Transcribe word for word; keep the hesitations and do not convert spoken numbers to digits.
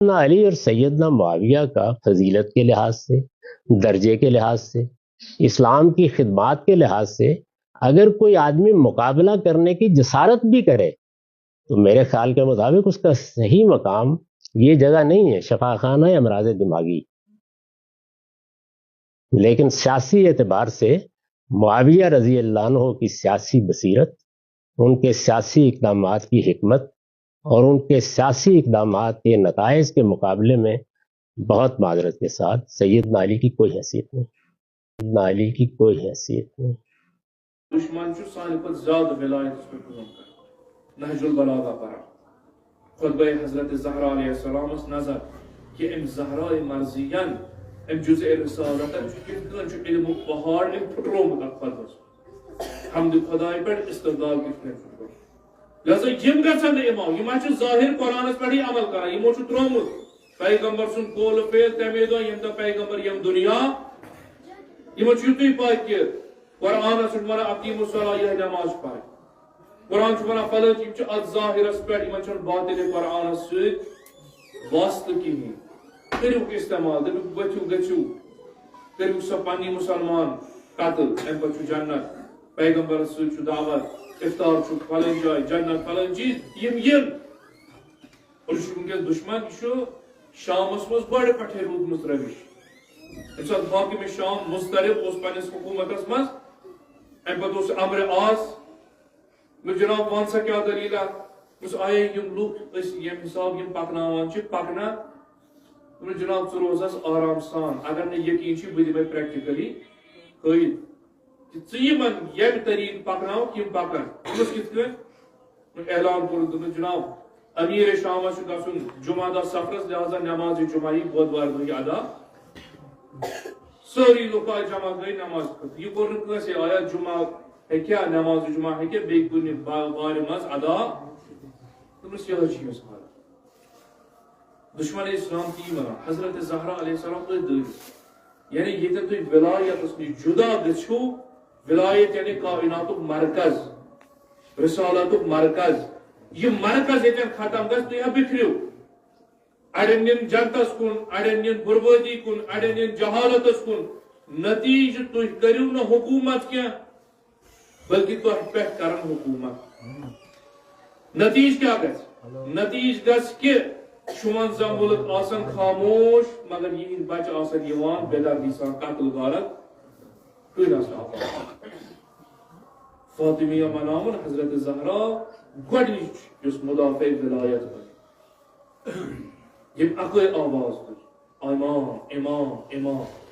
سیدنا علی اور سیدنا معاویہ کا فضیلت کے لحاظ سے، درجے کے لحاظ سے، اسلام کی خدمات کے لحاظ سے اگر کوئی آدمی مقابلہ کرنے کی جسارت بھی کرے تو میرے خیال کے مطابق اس کا صحیح مقام یہ جگہ نہیں ہے، شفاخانہ یا امراض دماغی۔ لیکن سیاسی اعتبار سے معاویہ رضی اللہ عنہ کی سیاسی بصیرت، ان کے سیاسی اقدامات کی حکمت اور ان کے سیاسی اقدامات کے نتائج کے مقابلے میں بہت معذرت کے ساتھ سیدنا علی کی کوئی حیثیت نہیں۔ سیدنا علی کی کوئی حیثیت نہیں۔ دشمن چھُ سانہِ کھۄتہٕ زیادٕ ولایتس پٮ۪ٹھ کٲم کران۔ نہج البلاغہ پران۔ خطبہ حضرت زہرا علیہ السلامس نظر کہِ أمۍ زہرا مرضین، أمۍ جزء رسالتن چھُ کِتھ کٔنۍ چھُ علمُک پہاڑ أمۍ پھٕٹرومُت اتھ خطبس منٛز۔ حمد خدایہِ پٮ۪ٹھ استدلال کِتھ کٔنۍ چھُ کوٚرمُت۔ لہذا یِم گژھن نہٕ امام، یِم حظ چھِ ظٲہر قرآنس پٮ۪ٹھٕے عمل کران، یِمو چھُ ترٛوومُت پیغمبر سُنٛد قول و فعل تمے دۄہ ییٚمہِ دۄہ پیغمبر یِم دُنیا۔ یِمن چھُ یِتُے پَے کہِ قرآنس چھُ ونان اقیموا الصلاۃ، یِہے نماز چھِ پرٕنۍ۔ قرآن چھُ ونان فلٲنۍ، یِم چھِ اتھ ظٲہرس پٮ۪ٹھ، یِمن چھُنہٕ باطنِ قرآنس سۭتۍ واسطہٕ کِہیٖنۍ۔ کٔرِو استعمال، دٔپِو ؤتھِو گٔژھِو، کٔرِو سا پننی مسلمان قتل، امہِ پتہٕ چھُ جنت، پیغمبرس سۭتۍ چھُ دعوت، افطار چھُ فلٲنۍ جایہِ، جنت فلٲنۍ چیٖز، یِم یِن۔ اور یہِ چھُ وٕنکیٚس دُشمن، یہِ چھُ شامس منٛز گۄڈٕ پٮ۪ٹھے روٗدمٕژ روش۔ ییٚمہِ ساتہٕ حاکم شام مضطرب اوس پننِس حکوٗمتس منٛز، امہِ پتہٕ اوس امر عاص، دوٚپمَس، "جناب، وَن سا کیٛاہ دٔلیٖلہ؟" دوٚپمَس، "آیے یِم لُکھ أسۍ ییٚمہِ حساب یِم پَکناوان چھِ، پَکنہ۔" دوٚپمَس، "جناب، ژٕ روز حظ آرام سان، اگر نہٕ یقیٖن چھُے، بہٕ دِمَے practically قٲیِد کہِ ژٕ یِمَن ییٚمہِ طریٖقہٕ پَکناوَکھ، یِم پَکَن۔" دوٚپمَس، "کِتھ کٔنۍ؟" دوٚپمَس، اعلان کوٚرُکھ، دوٚپمَس، "جناب، أمیٖرِ شامَس چھُ گژھُن جمعہ دۄہ سفرَس، لہذا نمازِ جمعہ یی بودوارِ دۄہ یہِ ادا۔" سٲری لُکھ آے جمع گٔے نماز خٲطرٕ۔ یہِ کوٚر نہٕ کٲنٛسے، آیا جمعہ ہیٚکیٛاہ، نماز جمعہ ہیٚکیٛاہ بیٚیہِ کُنہِ با-، وارِ منٛز ادا؟ دوٚپمَس، یِہوٚے چھِ یۄس حالت۔ دُشمن اسلام تی وَنان، حضرت زہرا علیہ السلام أتھۍ دٲیرَس۔ یعنی ییٚتٮ۪ن تُہۍ ولایتَس نِش جُدا گٔژھِو، ولایت یعنی کائناتُک مرکز، رسالتُک مرکز۔ یہِ مرکز ییٚتٮ۪ن ختم گژھِ، تُہۍ ہا بِکھرِو۔ اڑٮ۪ن نِن جنتس کُن، اڑٮ۪ن نِن بربٲدی کُن، اڑٮ۪ن نِن جہالتس کُن۔ نتیجہٕ تُہۍ کٔرِو نہٕ حکوٗمت کینٛہہ، بلکہِ تۄہہِ پٮ۪ٹھ کرن حکوٗمت۔ نتیجہٕ کیٛاہ گژھِ؟ نتیجہٕ گژھِ کہِ شُمن زن مُلک آسن خاموش، مگر یِہنٛدۍ بچہٕ آسن یِوان بے دردی سان قتل غارت کٔرۍ آسان۔ فاطمیہ مناوُن حضرت زہرا گۄڈٕنِچ یۄس مدافع ولایت بنہِ۔ ییٚمۍ اَکٲے آواز تُج، "امام، امام، امام۔"